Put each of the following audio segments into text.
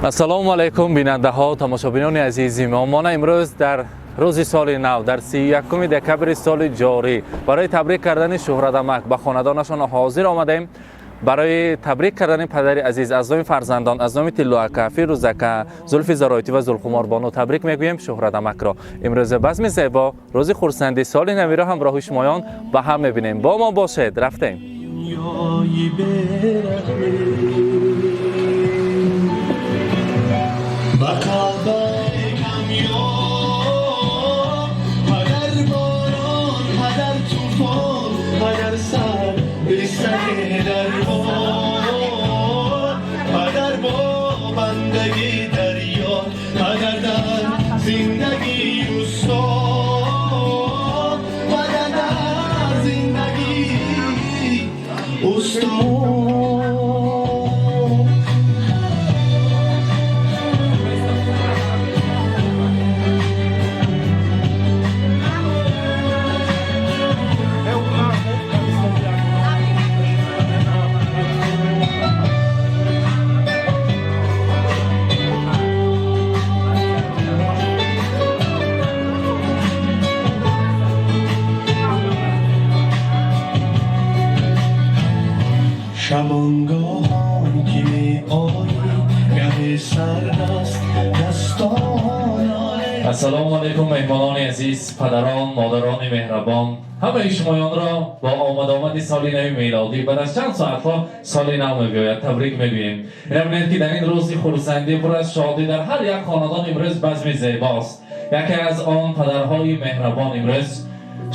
Ассалому алайкум, бинандаҳо, тамошобинони азизи мо. Мо имрӯз дар рӯзи соли нав, дар 31 декабри соли ҷорӣ, барои табрик кардани Шӯҳратамак ба хонадонашон ҳозир омадем. Барои табрик кардани падари азиз аз номи фарзандон, аз номи Тиллоака, Фирӯзака, Зулфи Зароитӣ ва Зулхуморбону табрик мегӯем Шӯҳратамакро. Имрӯз базми зебо, рӯзи хурсандӣ, соли навиро ҳамроҳи шумоён ба ҳам мебинем. Бо мо бошед. Рафтем. Ба қалбаи камёб, падар борон, падар тӯфон, падар сар бисари дарбор, падар бо бандагӣ дарё, падар дар зиндагӣ устод, падар дар зиндагӣ устод. Шабонгоҳон ки меоӣ, гаҳе сард аст дастон. Ассалому алайкум, меҳмонони азиз, падарон, модарони меҳрабон. Ҳамаи шумоёнро бо омадомади соли нави мелодӣ, баъд аз чанд соатҳо соли нав мебиёяд, табрик мегӯем. Бинед, ки дар ин рӯзи хурсандӣ, пур аз шодӣ, дар ҳар як хонадон имрӯз базми зебост. Яке аз он падарҳои меҳрабон имрӯз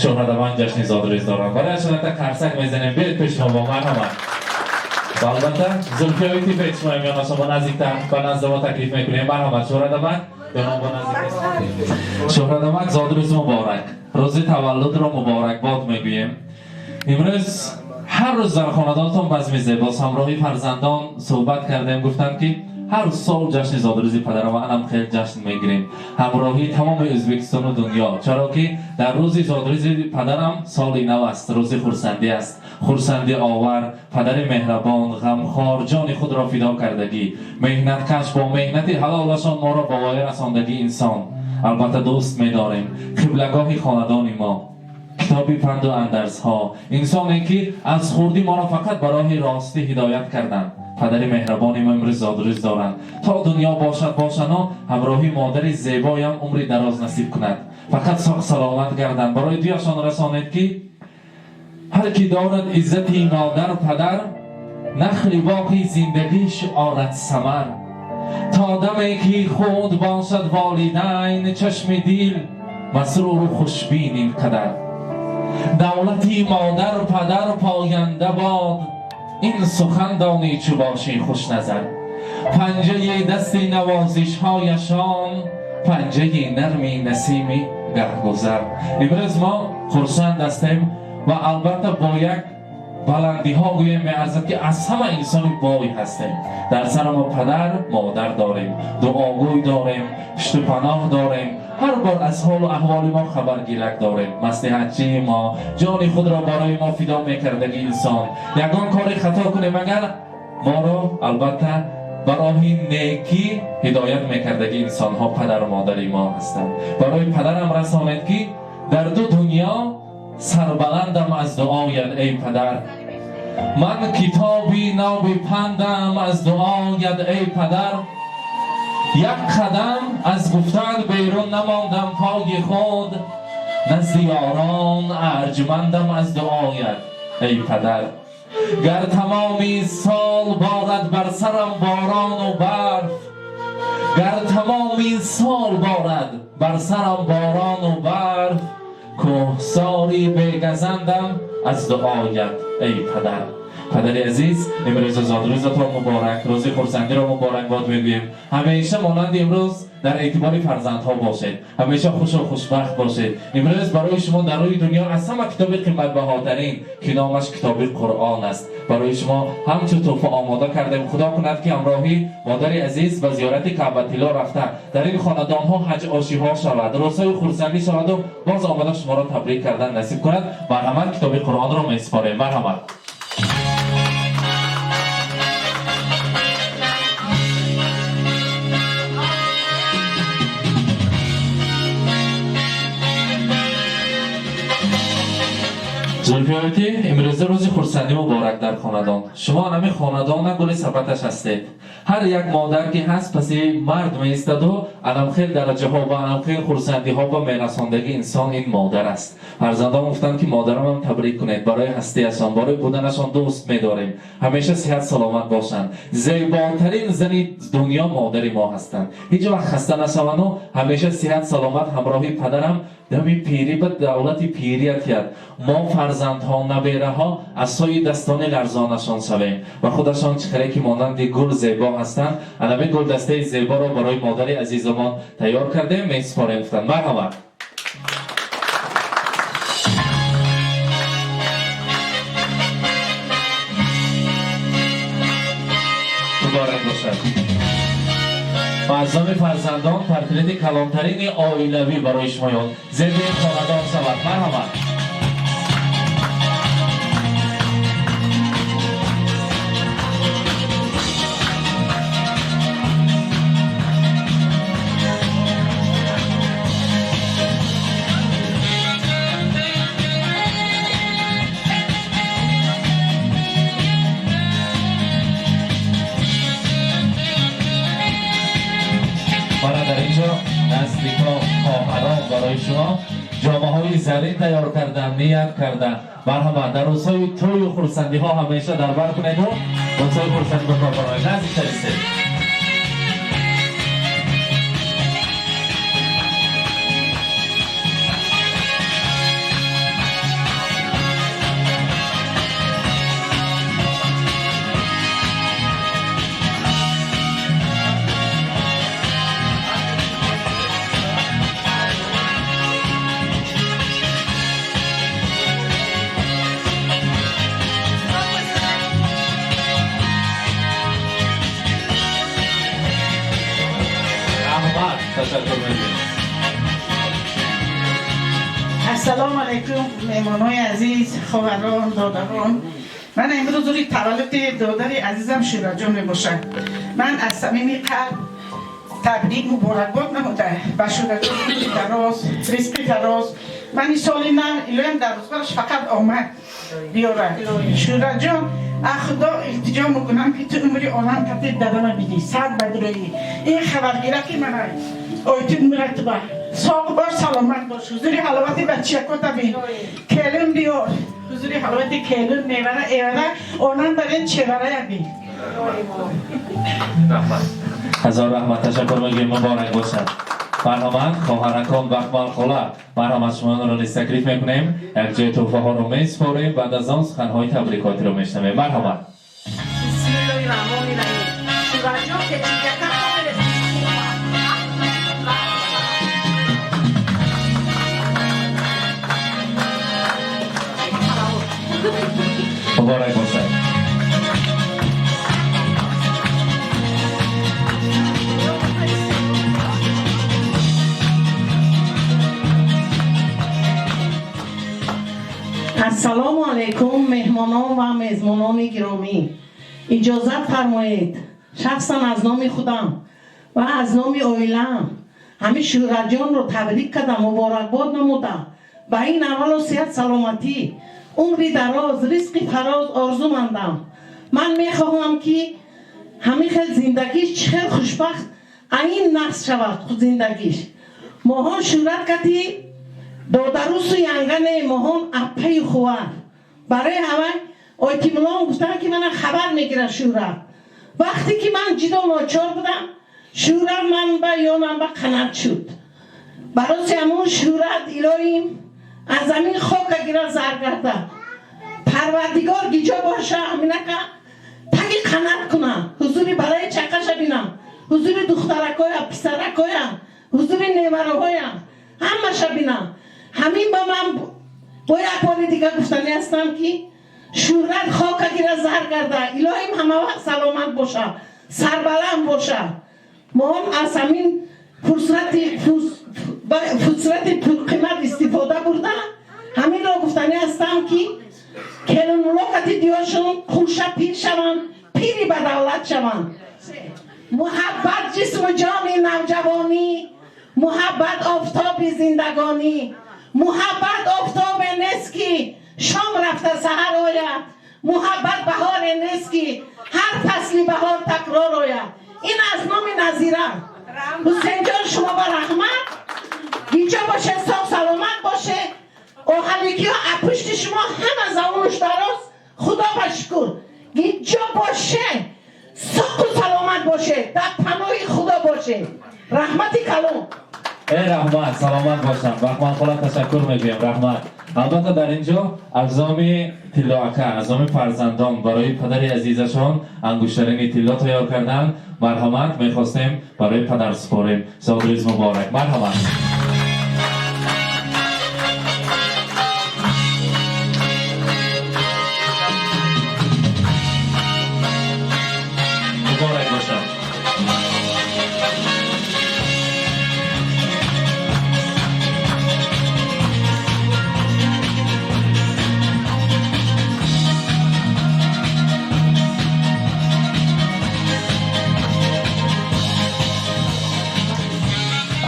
Шӯҳратамак ҷашни зодрӯз доранд. Барояшон якта қарсак мезанем. Биёед пеши мо, бо марҳамат. Ва албатта Зулфиёи Тифет шумо миёнашон ба наздиктар ба назди мо таклиф мекунем. Марҳамат, Шӯҳратамак. Шӯҳратамак, зодрӯз муборак, рӯзи таваллудро муборакбод мегӯем. Имрӯз ҳар рӯз дар хонадонатон базми зебост. Ҳамроҳи фарзандон суҳбат кардем, гуфтанд, ки ҳар сол ҷашни зодрӯзи падарам ва анам хел ҷашн мегирем ҳамроҳи тамоми Ӯзбекистону дунё, чаро ки дар рӯзи зодрӯзи падарам соли нав аст, рӯзи хурсандӣ аст, хурсандӣ овар. Падари меҳрабон, ғамхор, ҷони худро фидо кардагӣ, меҳнаткаш, бо меҳнати ҳалолашон моро ба воя расондагӣ инсон, албатта, дӯст медорем. Қиблагоҳи хонадони мо, китоби панду андарзҳо, инсоне ки аз хурдӣ моро фақат ба роҳи ростӣ ҳидоят карданд. Падари меҳрабони мо имрӯз зодрӯз доранд. То дунё бошад, бошану ҳамроҳи модари зебоям умри дароз насиб кунад, фақат соғ саломат гарданд. Барои дуяшон расонед, ки ҳар ки дорад иззати модар падар, нахли боғи зиндагиш орад самар. То даме ки худ бошад волидайн, чашми дил масруру хушбин ин қадар. Давлати модар падар поянда бод, ин сухан донӣ чу бошӣ хушназар. Панҷаи дасти навозишҳояшон, панҷаи нарми насими гаҳгузар. Имрӯз мо хурсанд ҳастем ва албатта бо як баландиҳо гӯем меарзад, ки аз ҳама инсони бой ҳастем. Дар сара мо падар модар дорем, дуогӯй дорем, пушту паноҳ дорем, ҳар бор аз ҳолу аҳволи мо хабаргирак дорем, маслиҳатчии мо, ҷони худро барои мо фидо мекардаги инсон. Ягон кори хато кунем агар, моро албатта ба роҳи некӣ ҳидоят мекардаги инсонҳо падару модари мо ҳастанд. Барои падарам расонед, ки дар ду дунё сарбаландам аз дуоят, эй падар. Ман китоби нави пандам аз дуоят, эй падар. Як қадам аз гуфтан берун намондам пои худ, назди ёрон арҷмандам аз дуоят, эй падар. Гар тамоми сол борад бар сарам борону барф, гар тамоми сол борад бар сарам борону барф, кӯҳсори бегазандам аз дуоят, эй падар. Падари азиз, имрӯз зодрӯзатон муборак, рӯзи хурсандиро муборакбод мегӯем. Ҳамеша монанди имрӯз дар эътибори фарзандҳо бошед, ҳамеша хушу хушбахт бошед. Имрӯз барои шумо дар рӯи дунё аз ҳама китоби қиматбаҳотарин, ки номаш китоби Қуръон аст, барои шумо ҳамчун тӯҳфа омода кардем. Худо кунад, ки ҳамроҳи модари азиз ба зиёрати Каъбатилло рафта, дар ин хонадонҳо ҳаҷ ошиҳо шавад, рӯзҳои хурсандӣ шаваду боз омода шуморо табрик кардан насиб кунад. Марҳамат, китоби Қуръонро месупорем. Марҳамат. Зулфиёти, имрӯза рӯзи хурсандӣ муборак дар хонадон. Шумо ҳамин хонадона гули сабаташ ҳастед. Ҳар як модар ки ҳаст, паси мард меистаду анамхел дараҷаҳо ва анамхел хурсандиҳо ба мерасондагии инсон ин модар аст. Фарзандон гуфтанд, ки модарамам табрик кунед, барои ҳастиашон, барои буданашон дӯст медорем, ҳамеша сиҳат саломат бошанд. Зеботарин зани дунё модари мо ҳастанд. Ҳеҷ вақт хаста нашаванду ҳамеша сиҳат саломат ҳамроҳи падарам дами пирӣ ба давлати пирият яд. Мо фарзандҳо, набераҳо аз сои дастони ларзонашон шавем ва худашон чӣ хеле ки монанди гул зебо ҳастанд. Анамин гулдастаи зеборо барои модари азизамон тайёр кардем, месупорем, гуфтанд. Марҳамат. Муборак бошад. Фарзони фарзандон портрети калонтарини оилавӣ барои шумоён зеби хонадон шавад. Марҳамат. Мана дар инҷо наздикон, хоҳарон барои шумо ҷомаҳои зарин тайёр кардан, ният кардан. Марҳамат, дар рӯзҳои тӯю хурсандиҳо ҳамеша дар бар кунеду рӯзҳои хурсандӣ ба кор бароед. Наздиктар истед. Ташаккур мекунем. Ассалому алайкум, меҳмонҳои азиз, хоҳарон, додарон. Ман имрӯз рӯзи таваллуди додари азизам Шӯраҷон мебошад. Ман аз самими қалб табрик муборакбод намуда ба Шӯраҷон умри дароз, ризқи фароз. Ман ин соли нав илоҳиам дар рӯзгораш фақат омад биёрад. Шӯраҷон, аз Худо илтиҷо мекунам, ки ту умри олам кати дадама бидӣ, сад бадроӣ. Ин хабаргира ки манай ойтид муратба. Соғ бош, саломат бош. Ҳузури ҳаловати бачиякота бин. Келин биёр. Ҳузури ҳаловати келин, мевара, эвара, онам барин чеварая бин. Раҳмат. Ҳазор раҳмат, ташаккур мегӯем, муборак бошад. Марҳамат, хоҳаракон, Бахмал хола, марҳамат, шуморо низ таклиф мекунем. Як ҷои тӯҳфаҳоро месупорем, баъд аз он суханҳои табрикотиро мешунавем. Марҳамат. Бисмиллоҳи раҳмони раҳим. Шӯраҷон, печигака. Муборак бошад. Ассалому алайкум, меҳмонон ва мезмонони гиромӣ. Иҷозат фармоед, шахсан аз номи худам ва аз номи оилаам ҳамин Шӯҳратҷонро табрик кардам, муборакбод намудам. Ба ин аввалу сиҳат, саломатӣ, умри дароз, ризқи фароз орзумандам. Ман мехоҳам, ки ҳамин хел зиндагиш чӣ хел хушбахт аин нақс шавад зиндагиш. Моҳон шӯҳрат кати додарусу янгане, моҳон аппаю хувар. Барои ҳавай ойтимулон гуфтанд, ки мана хабар мегирад шӯҳрат. Вақте ки ман ҷидо ночор будам, шӯҳрат ман ба ёнам ба қанат шуд. Бароси ҳамун шӯҳрат илоҳим аз замин хока гира зар гарда. Парвардигор гиҷо боша, ҳаминака таги қанат куна. Ҳузури барои чақаша бинам, ҳузури духтаракоя, писаракоя, ҳузури невараҳоя, ҳамаша бинам. Ҳамин ба ман бо як бори дига гуфтанӣ ҳастам, ки шӯҳрат хока гира зар гарда. Илоҳим ҳама вақт саломат боша, сарбаланд боша. Моҳон аз ҳамин фурсати пурқимат истифода бурда, ҳаминро гуфтанӣ ҳастам, ки келинмулоқати диёршон хурша пир шаванд, пири ба давлат шаванд. Муҳаббат ҷисму ҷони навҷавонӣ, муҳаббат офтоби зиндагонӣ, муҳаббат офтобе нест, ки Шом рафта саҳар ояд, муҳаббат баҳоре нест, ки ҳар фасли баҳор такрор ояд. Ин аз номи Назира. Ҳусейнҷон, шумо ба раҳмат, инҷо боше, соғ саломат боше. Оҳаликиҳо аз пушти шумо ҳама завонуш дароз, худо ба шукр. Инҷо боше, соқу саломат боше, дар паноҳи худо боше. Раҳмати калон. Э, раҳмат, саломат бошам. Бахман хола, ташаккур мегӯям, раҳмат. Албатта, дар ин ҷо аз номи Тиллоака, аз номи фарзандон барои падари азизашон ангуштарини тилло тайёр карданд. Марҳамат, мехостем барои падар супорем. Зодрӯз муборак, марҳамат. Муборак бошад.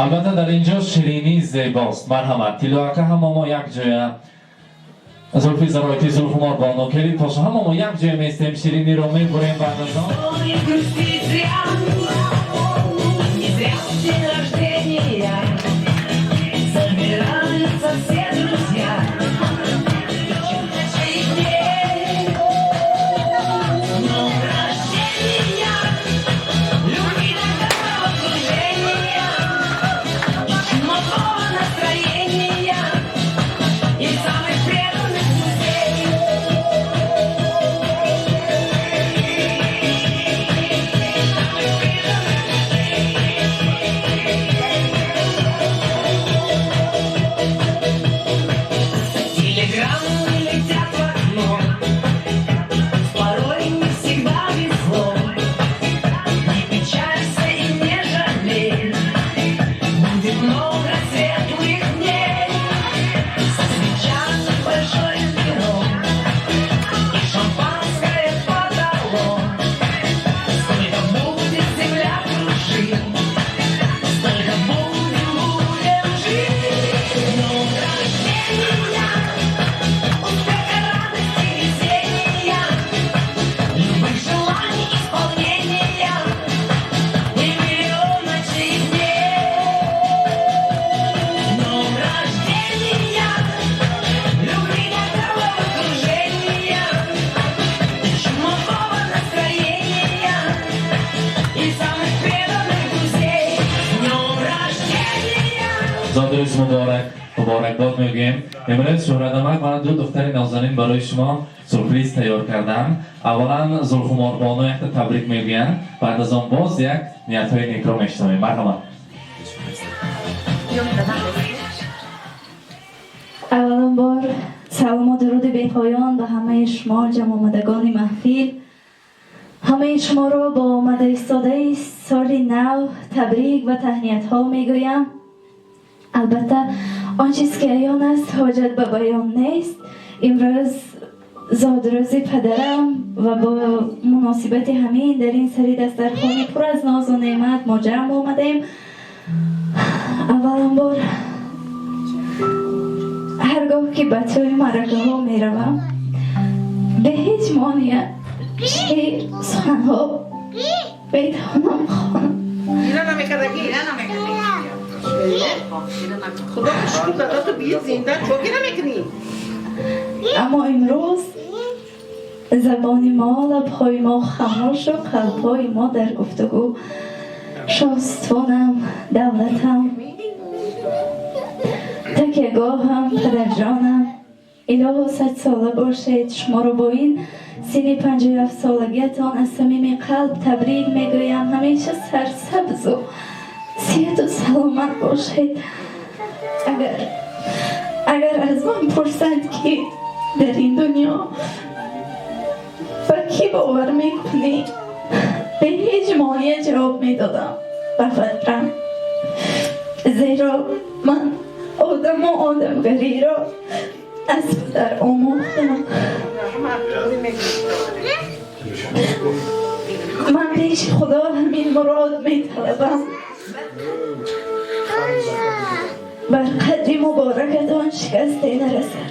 Албатта, дар ин ҷо ширинӣ зебост. Марҳамат, Тиллоака, ҳама мо як ҷоя, Зулфи Зароити, Зулфумор бону, келин поша, ҳама мо як ҷоя местем, шириниро мебурем баъд аз он. Не грустить зря, не зря в день рождения собираются все друзья. Дней. С днем рождения, любви, головокружения, и чумового настроения, и самых преданных друзей. Самых преданных друзей. Телеграммы летят в окно, порой не всегда везло. Не печалься и не жалей, будет много светлых дней. Со свечами большой пирог и шампанское потолок. Сколько будет земля кружить, столько будем, будем жить. С днем рождения, успеха, радости, везения, любых желаний исполнения и миллиона дней. С днем рождения, любви до головокружения, и чумового настроения, и самых преданных друзей. С днем рождения! Зодрӯз муборак, муборакбод мегӯем. Имрӯз Шӯҳратамак мана ду духтари нозанин барои шумо сюрприз тайёр кардам. Аввалан Зулхуморбону якта табрик мегӯянд, баъд аз он боз як ниятҳои некро мешунавем. Марҳамат. Авваланбор салому дуруди бепоён ба ҳамаи шумо, ҷамъомадагони маҳфил. Ҳамаи шуморо бо омада истодаи соли нав табрик ва таҳниятҳо мегӯям. Албатта, он чиз ки аён аст, ҳоҷат ба баён нест. Имрӯз зодрӯзи падарам ва бо муносибати ҳамин дар ин сари дастархони пур аз нозу неъмат мо ҷамъ омадем. Авваланбор, ҳаргоҳ ки ба тӯи маъракаҳо меравам, бе ҳеҷ монеа шеър, суханҳо метавонам хонам. Ира намекардагӣ. Худо шукр, дадату бии зинда, чо гира мекунӣ? Аммо имрӯз забони мо, лабҳои мо хамошу қалбҳои мо дар гуфтугӯ. Шоствонам, давлатам, такягоҳам, падарҷонам, илоҳо садсола бошед. Шуморо бо ин синни 57-солагиятон аз самими қалб табрик мегӯям. Ҳамеша сарсабзу сиҳату саломат бошед. Агар аз ман пурсанд, ки дар ин дунё ба кӣ бовар мекунӣ, бе ҳеҷ монеа ҷавоб медодам: ба падарам, зеро ман одаму одамгариро аз падар омӯхтам. Ман пеши худо ҳамин мурод металабам: бар қадри муборакатон шикасте нарасад.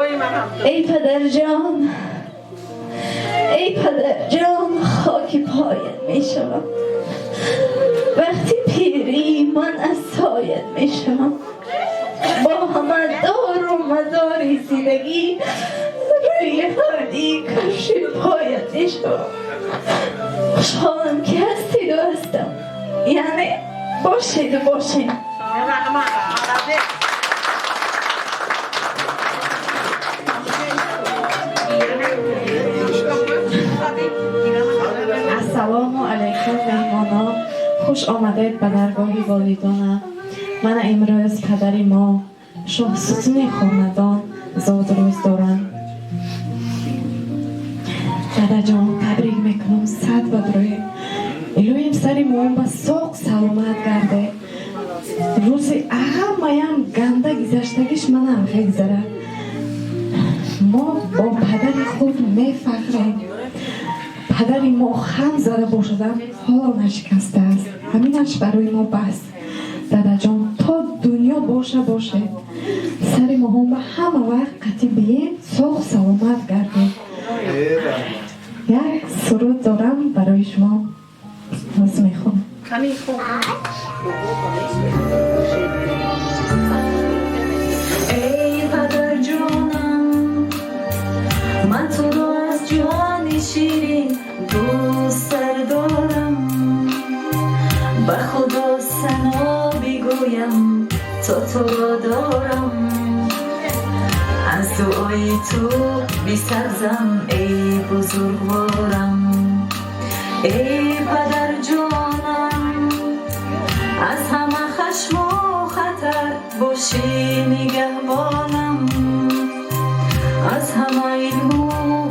Эй падарҷон, эй падарҷон, хоки поят мешавам. Вақти пирӣ ман аз соят мешавам. Бо ҳама дору мадори зиндагӣ рӯи ҳавлии каши поят мешавам. Хушҳолам ки ҳастиду ҳастам. Яъне бошеду бошем. Ассалому алайкум, меҳмонон. Хуш омадед ба даргоҳи волидонам. Мана имрӯз падари мо, шоҳсутуни хонадон, зодрӯз доранд. Дадаҷон, табрик мекунам, сад бадрӯе. Илоҳим, сари моем ба соқ саломат гарде. Рӯзи ҳамаям ганда гузаштагиш манам мегзарад. Мо бо падари худ мефахрем. Падари мо хам зада бошадам, ҳоло нашикастааст. Ҳаминаш барои мо бас. Дадаҷон, то дунё боша бошед. Сари моҳон ба ҳама вақт қатӣ бием, соғ саломат гардед. Як суруд дорам барои шумо. Боз мехонам. Эй падарҷонам, ман туро аз ҷони ширин дӯсттар дорам. Ба Худо сано бигӯям, то туро дорам. Аз дуои ту бисабзам, эй бузургворам. Эй падарҷонам, аз ҳама хашму хатар бошӣ нигаҳбонам. Аз ҳама илму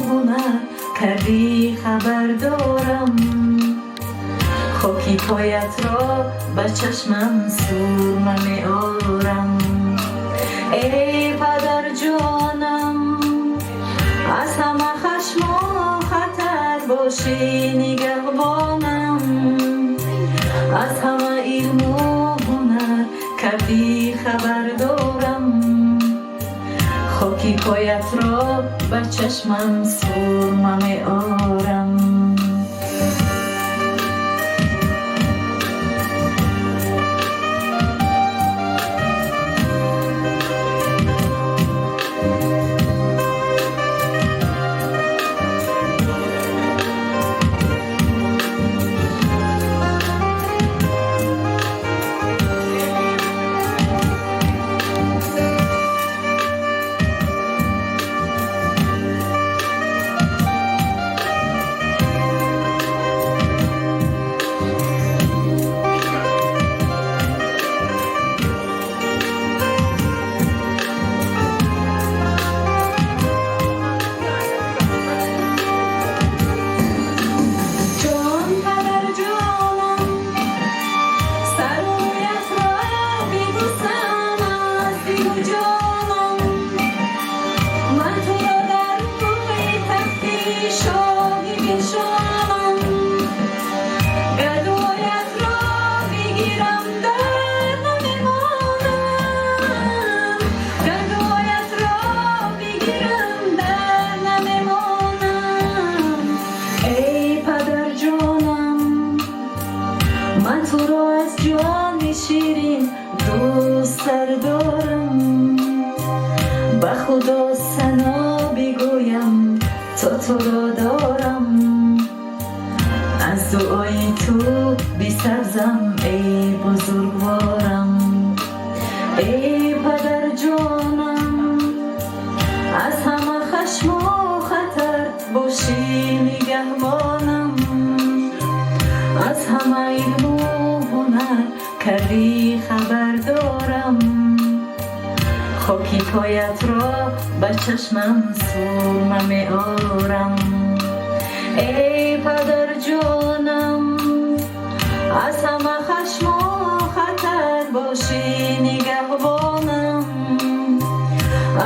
ҳунар кардӣ хабар дорам. Хоки поятро ба чашмам сурма меорам. Эй падарҷонам, аз ҳама хашму хатар бошӣ нигаҳбонам. Аз ҳама илму ҳунар кардӣ хабар дорам. Хоки поятро ба чашмам сурма меорам. Ҷон падарҷонам, сарӯятро бибӯсам аз дилу ҷонам. Ман туро дар рӯи тахти шоҳӣ биншонам. Гадоятро бигирам, дар намемонам. Гадоятро бигирам, дар намемонам. Эй падарҷонам, ман туро аз ҷони ширин дӯсттар дорам. Ба Худо сано бигӯям, то туро дорам. Аз дуои ту бисабзам, эй бузургворам. Эй падарҷонам, аз ҳама хашму хатар бошӣ нигаҳбонам. Аз ҳама илму ҳунар кардӣ хабар дорам. Хоки поятро ба чашмам сурма меорам. Эй падарҷонам, аз ҳама хашму хатар бошӣ нигаҳбонам.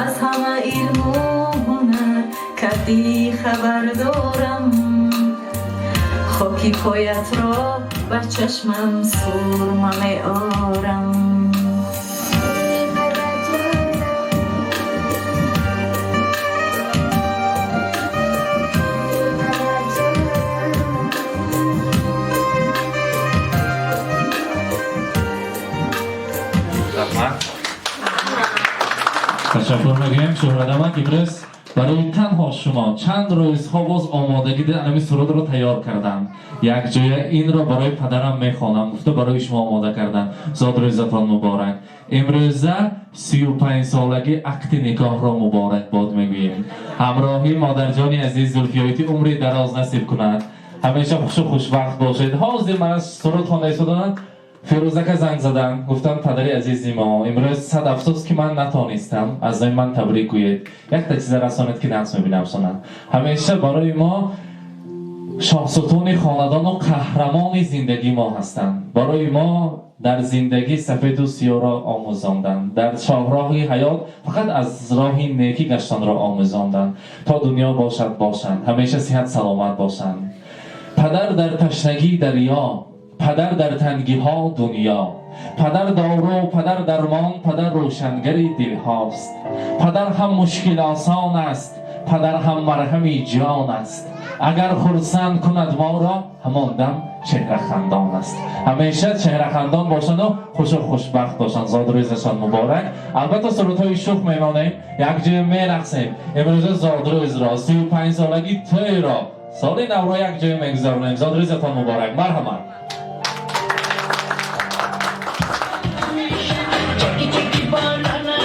Аз ҳама илму ҳунар кардӣ хабар дорам. Хоки поятро ба чашмам сурма меорам. Ташаккур мегӯем, Шӯҳратамак. Имрӯз барои танҳо шумо чанд рӯзҳо боз омодагӣ дида, ҳамин сурудро тайёр кардам. Якҷоя инро барои падарам мехонам гуфта, барои шумо омода кардам. Зодрӯзатон муборак! Имрӯза 35-солагӣ акди никоҳро муборакбод мегӯем. Ҳамроҳи модарҷони азиз Зулфиёити умри дароз насиб кунад, ҳамеша хушу хушбахт бошед. Ҳозир ман суруд хонда истоданам, Фирӯзака занг задам, гуфтам: «Падари азизи мо, имрӯз сад афсӯс, ки ман натонистам, аз номи ман табрик гӯед, якта чиза расонед, ки нақс мебинам». Сона ҳамеша барои мо шоҳсутуни хонадону қаҳрамони зиндагии мо ҳастанд. Барои мо дар зиндагӣ сафеду сиёҳро омӯзонданд, дар шоҳроҳи ҳаёт фақат аз роҳи некӣ гаштанро омӯзонданд. То дунё бошад, бошанд, ҳамеша сиҳат саломат бошанд. Падар дар ташнагӣ дарё, падар дар тангиҳо дунё, падар дору, падар дармон, падар рӯшангари дилҳост. Падар ҳам мушкилосон аст, падар ҳам марҳами ҷон аст. Агар хурсанд кунад моро, ҳамон дам чеҳрахандон аст. Ҳамеша чеҳрахандон бошанду хушу хушбахт бошанд. Зодрӯзашон муборак! Албатта, сурудҳои шух мемонем, якҷоя мерақсем. Имрӯза зодрӯзро, 35-солагӣ тӯйро, соли навро якҷоя мегузаронем. Зодрӯзатон муборак! Марҳамат. Чаки чаки борона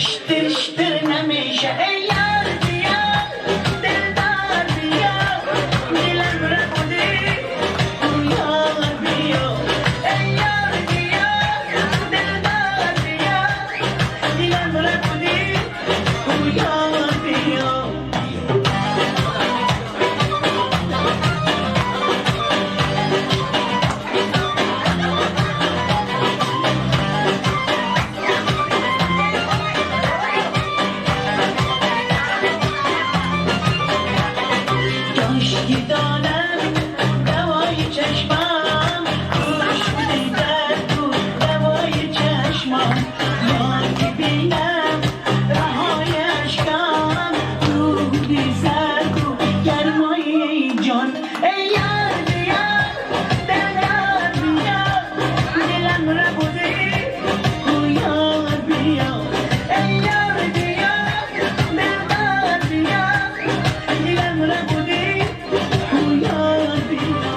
штир штир намеша. Эй ёр, бия, дилдор бия, дилам рабуди, ёр бия. Эй ёр, бия, дилдор бия, дилам рабуди, ёр бия. کاشکی دانم دوای چشمم، گوش بده درد و دوای چشمم. یا که بینم رهای اشکم، رود زرد و گرمای جان. ای یار، بیا، دلدار بیا، دلم ربوده، یار بیا. ای یار، بیا، دلدار بیا، دلم ربوده، یار بیا.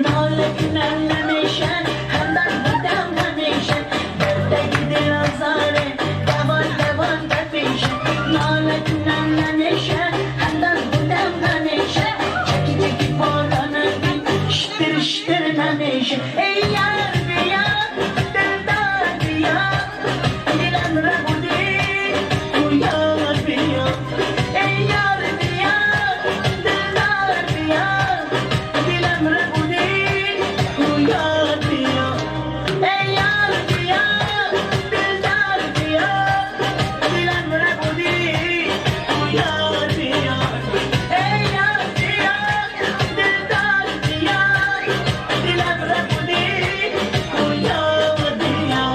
ناله کنم نمیشن، همدم بودم همیشه، دردک دل آزاره دوان دوان بپیشه. ناله کنم نمیشن، همدم بودم همیشه، چکی چکی بارانم شتر شتر نمیشه. ای یار، بیا، دلدار بیا، دلم ربوده، یار بیا. ای یار، بیا، دلدار بیا، دلم ربوده، یار بیا. ای یار، بیا، دلدار بیا، دلم ربوده، یار بیا. ای یار، بیا، دلدار بیا، دلم ربوده، یار بیا.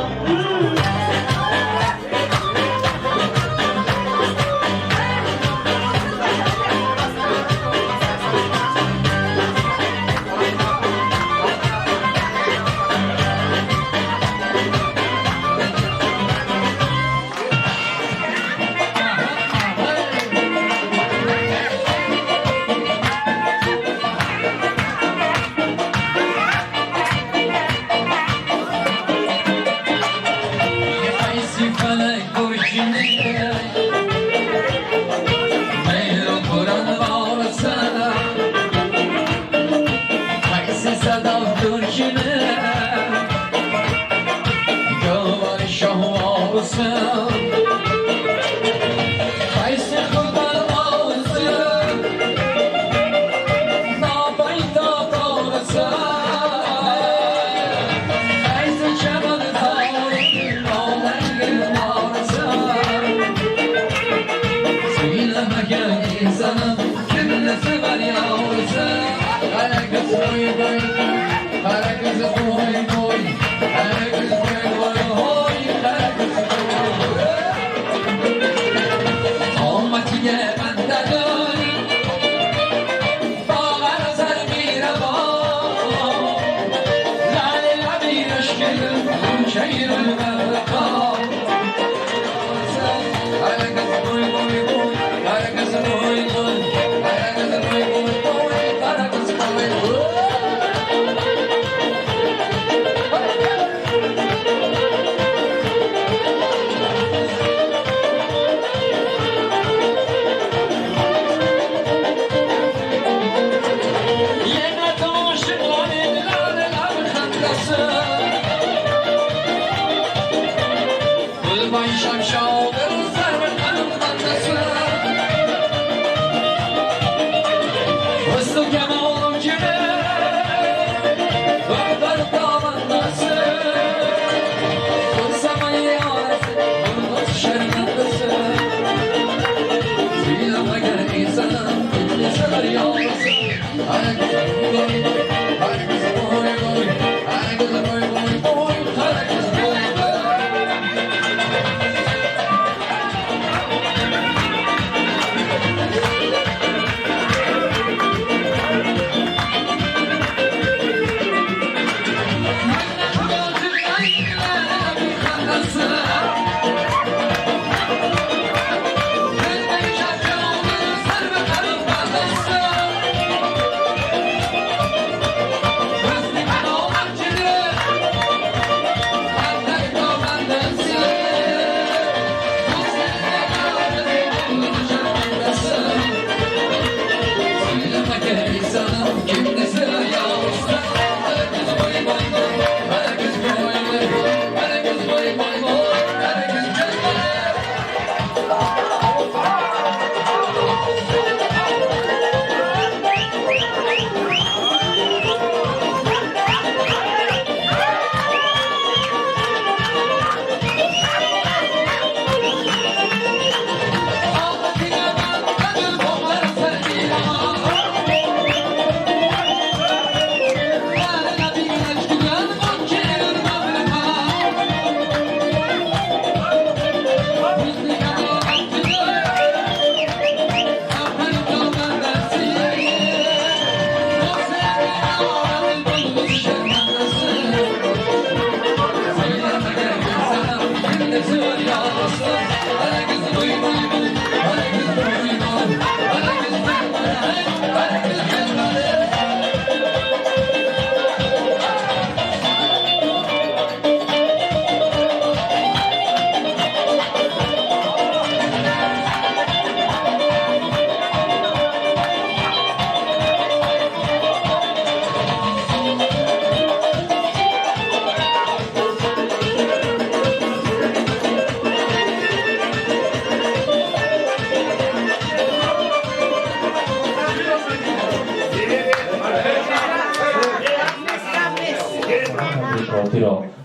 قیسی فلک برشینه مهر و قرآن بارسن قیسی صدف درشینه گوار شهوارسن قیسی خودن آزن نابیتا دارسن قیسی چمن تاری آهنگ مارسن. Söylemegen insanım, kimle sever.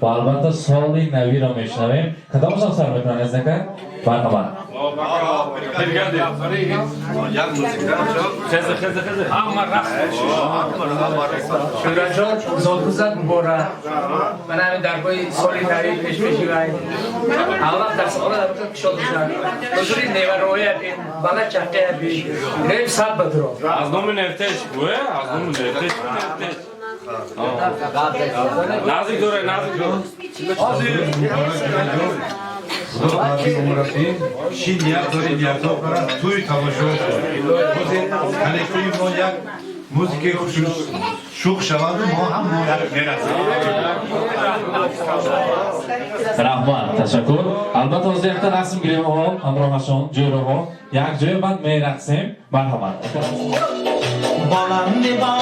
Ва албатта соли навиро мешунавем. Кадомашон сар мекунанд аз нака? Марҳамат. Шӯраҷон, зодрӯзат муборак. Ман ҳамин даргоҳи соли нави пешпеши вай. Аввал дар сола дар кушод шудам. Ҳузури невароя бин, бала чаққая бин. Рем сад бадро. Аз номи нефтеш, гӯе? Аз номи нефтеш. Наздик доре, наздик дор. Чӣ ният дорӣ, ниятҳо кара туй тамошо кун. Коллективи мо як музикаи шух шаваду мо ҳам мерасем. Раҳмат, ташаккур. Албатта ҳозир якта расм гирем ҳамроҳашон, ҷӯраҳо. Як ҷоя баъд мерақсем. Марҳамат. Болам бо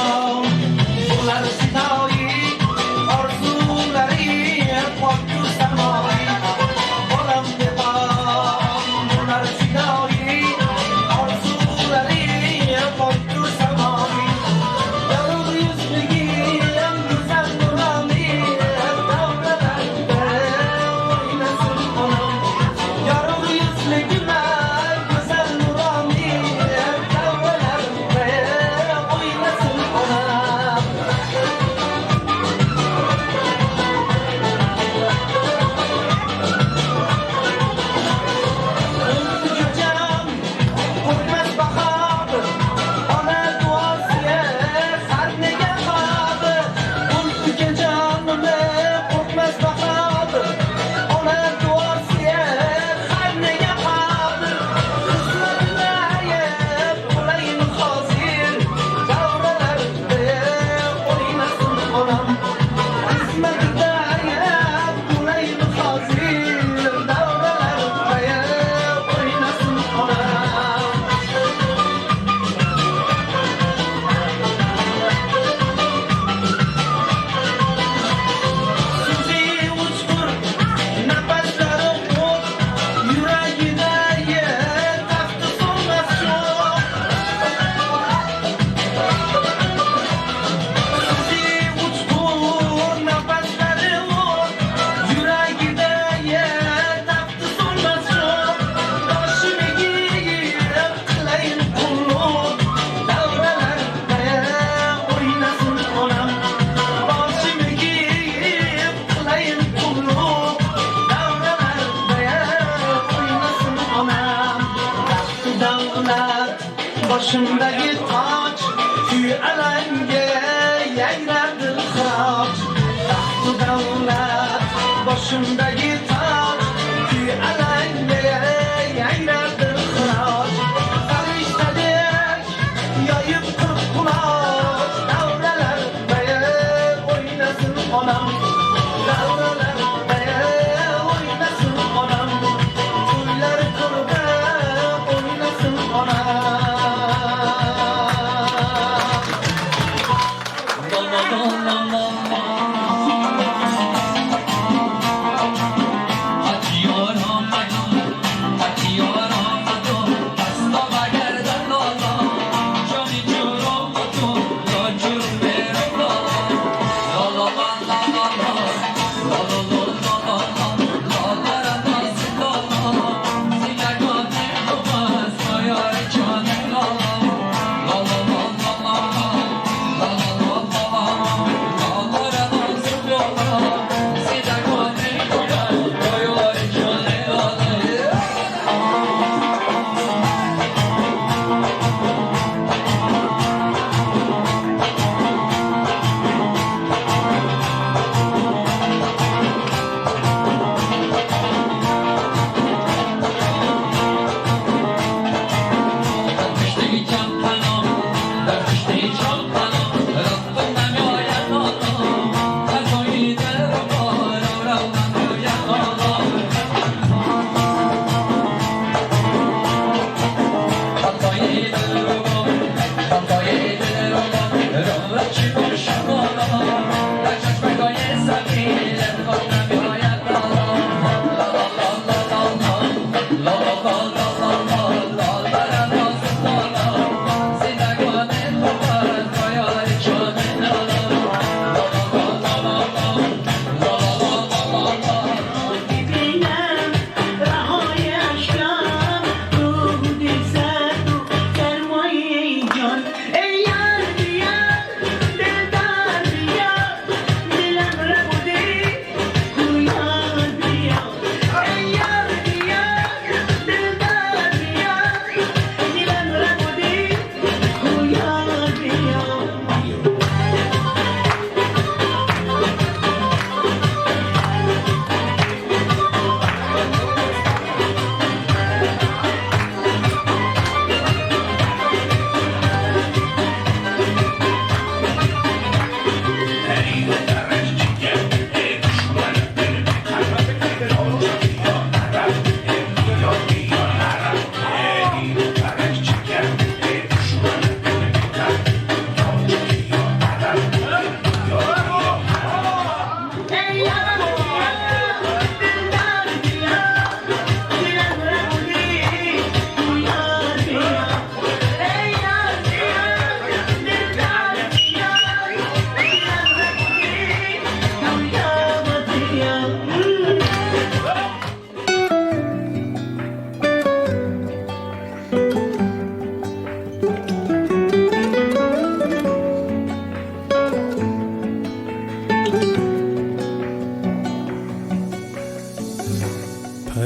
bular sidoyi, orzulari pokku samoyi. Bolam bebom, bular sidoyi, orzulari pokku samoyi. Yorug' yuzligim, go'zal nuroni, davralarda o'ynasin onam. Yorug' yuzligim, go'zal nuroni, davralarda o'ynasin onam. Davlat boshimdagi toj, kuy alanga yangrar dilxiroj. Taxtu davlat boshimdagi toj, kuy alanga yangrar dilxiroj. Farishtadek yoyib qirq quloch, davralarda o'ynasin onam. Davralarda o'ynasin onam. To'ylar to'rda o'ynasin onam.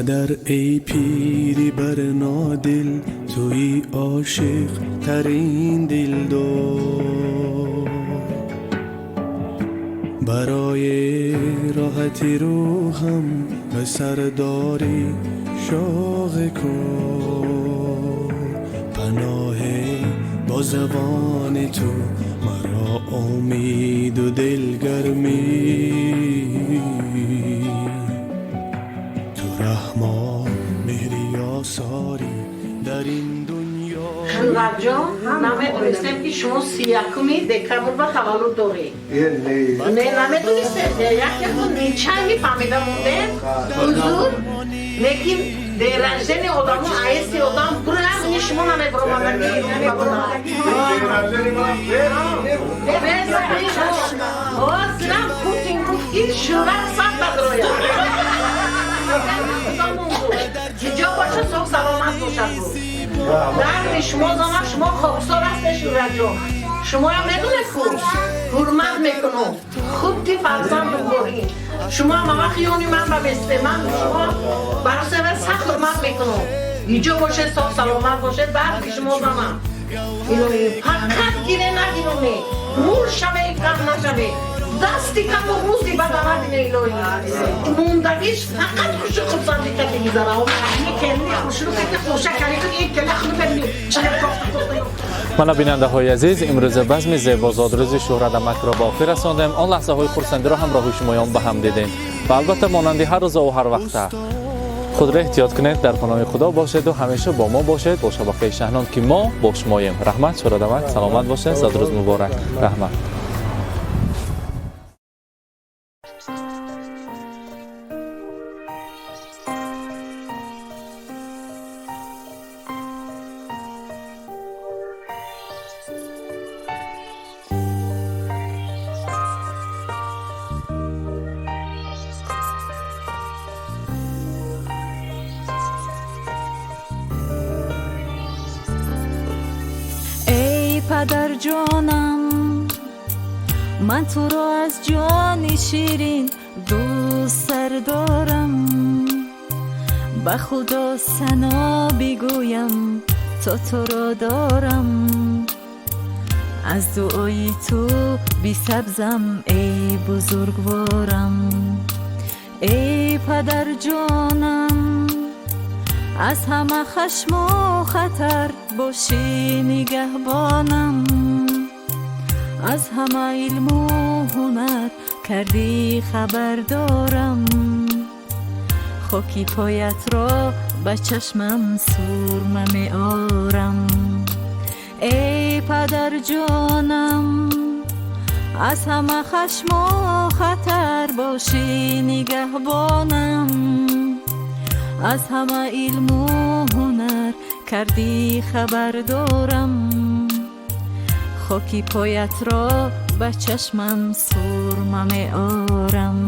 Падар эй пири барнодил, туи ошиқ тарин дилдор. Барои роҳати рӯҳам ба сардори шоғи кор. Паноҳе бо забони ту маро умеду дилгармӣ. Ту раҳмон меҳри осорӣ дар ин дунё. Шӯҳратҷон, намедонистем ки шумо 31 декабр ба таваллуд доред. Не, намедонистем. Як нечай мефаҳмида мондем. Ҳузур, лекин день рождения одамо аести одам бурам ни шумо намебуромадаги. Ҳозирам Путин гуфт ки Шӯҳрат сад бадрояд. Ҷо бошад, соғ саломат бошад. Дарди шумо зона, шумо хоксор ҳастед, Шӯҳратҷон. Шумоям медонед ку ҳурмат мекунам. Хуб ки фарзанд бухорӣ. Шумо ҳама вақт ёни ман ба месте. Ман шумо барои сахт ҳурмат мекунам. Иҷо бошед, соғ саломат бошед, баъд ки шумо ба ман. Илоҳӣ, фақат гире нагироне, мур шаве, кам нашаве. Дасти каму рӯзи бада набине, илоҳӣ. Мондагиш фақат хушу хурсандӣ кати гузара. Мана, бинандаҳои азиз, имрӯза базми зебозодрӯзи Шӯҳратамакро ба охир расондем. Он лаҳзаҳои хурсандиро ҳамроҳи шумоён ба ҳам дидем ва албатта, монанди ҳар рӯзаву ҳар вақта, худро эҳтиёт кунед, дар паноҳи Худо бошеду ҳамеша бо мо бошед, бо шабакаи Шаҳнон, ки мо бо шумоем. Раҳмат, Шӯҳратамак, саломат бошед, зодрӯз муборак, раҳмат. Эй падарҷонам, ман туро аз ҷони ширин дӯст сар дорам. Ба Худо сано бигӯям, то туро дорам. Аз дуои ту бисабзам, эй бузургворам. Эй падарҷонам, аз ҳама хашму хатар бошӣ нигаҳбонам. Аз ҳама илму ҳунар кардӣ хабардорам. Хоки поятро ба чашмам сурма меорам. Эй падарҷонам, аз ҳама хашму хатар бошӣ нигаҳбонам. Аз ҳама илму ҳунар кардӣ хабардорам. Хоки поятро ба чашмам сурма меорам.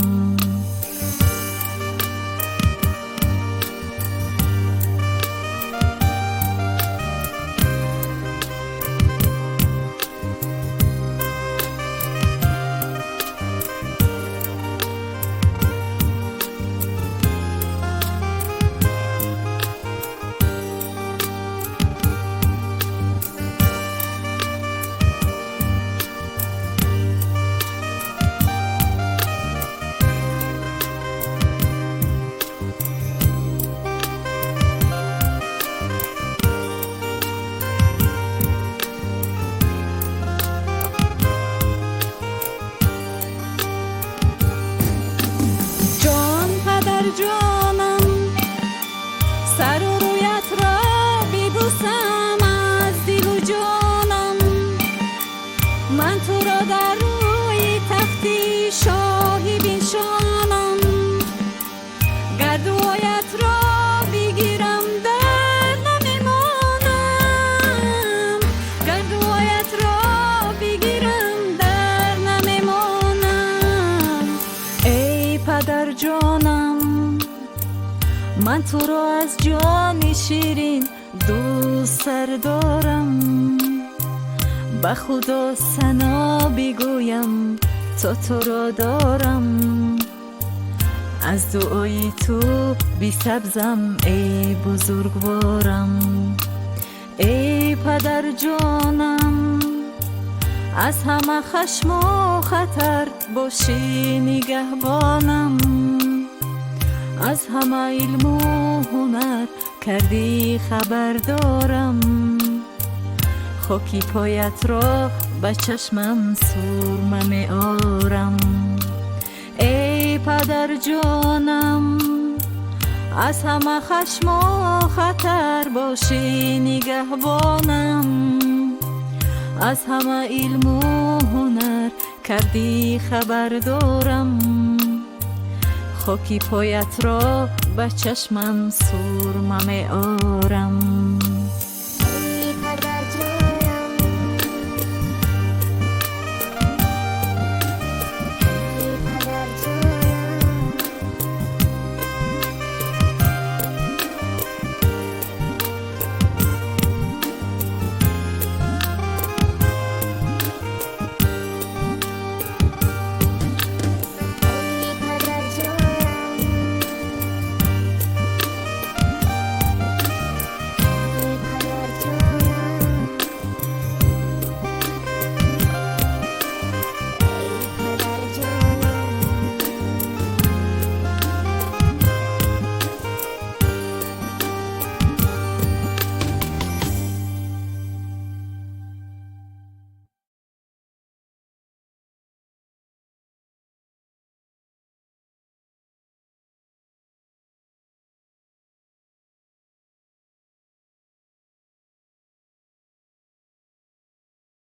Ҷон падарҷонам, сару рӯятро бибусам аз дилу ҷонам. Ман туро дар рӯи тахти шоҳӣ биншонам. Гар дуоятро бигирам, дар намемонам. Гар дуоятро бигирам, дар намемонам. Эй падарҷонам, ман туро аз ҷони ширин дӯст сар дорам. Ба Худо сано бигӯям, то туро дорам. Аз дуои ту бисабзам, эй бузургворам. Эй падарҷонам, аз ҳама хашму хатар бошӣ нигаҳбонам. Аз ҳама илму ҳунар кардӣ хабардорам. Хоки поятро ба чашмам сурма меорам. Эй падарҷонам, аз ҳама хашму хатар бошӣ нигаҳбонам. Аз ҳама илму ҳунар кардӣ хабардорам. Хоки поятро ба чашмам сурма меорам.